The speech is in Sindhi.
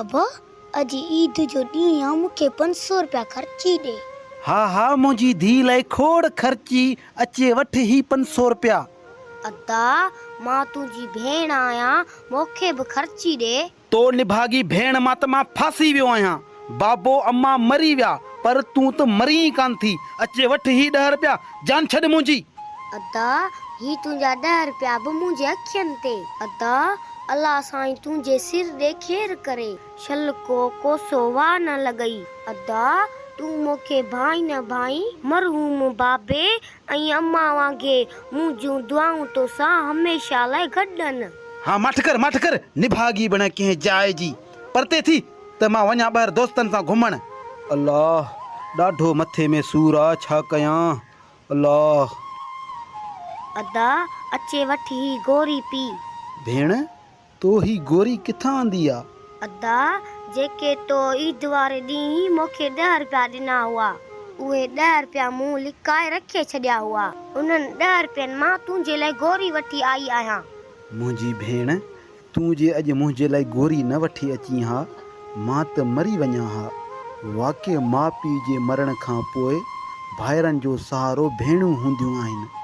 بابا اڄ عيد جو ڏينهن آ مون کي 500 رپيا خرچي ڏي. ها ها منهنجي ڌيء لاء کوڙ خرچي اچي وٺ هي 500 رپيا. ادا مان تنهنجي ڀيڻ آهيان مون کي به خرچي ڏي. تو نڀاڳي ڀيڻ مان ته مان ڦاسي ويو آهيان. بابو اما مري ويا پر تون ته مرين ئي ڪانه ٿي. اچي وٺ هي ڏهه رپيا، جان ڇڏ منهنجي. ادا هي تنهنجا ڏهه رپيا به منهنجي اکين تي. ادا الله سائين تنهنجي سر ڏي خير ڪري. شل ڪو ڪوسو واء نه لڳئي. ادا تون مون کي ڀانئين نه ڀانئين، مرحوم بابي ۽ امان وانگي منهنجون دعائون توسان هميشه لاء گڏ آهن. ها ماٺ ڪر ماٺ ڪر، نڀاڳي بڻ ڪنهن جاء جي، پرتي ٿي ته مان وڃان ٻاهر دوستن سان گهمڻ. الله! ڏاڍو مٿي ۾ سور آ، ڇا ڪيان؟ الله! ادا اچي وٺ هي گوري پي. ڀيڻ! تو هي گوري ڪٿان آندي آ؟ ادا، جيڪي تو عيد واري ڏينهن مون کي ڏهه رپيا ڏنا هئا، اهي ڏهه رپيا مون لڪائي رکي ڇڏيا هئا. انهن ڏهه رپين مان تنهنجي لاء گوري وٺي آئي آهيان. منهنجي ڀيڻ، تون جي اڄ منهنجي لاء گوري نه وٺي اچين ها، مان ته مري وڃان ها. واقعي ماء پيء جي مرڻ کان پوء ڀائرن جو سهارو ڀيڻون هونديون آهن.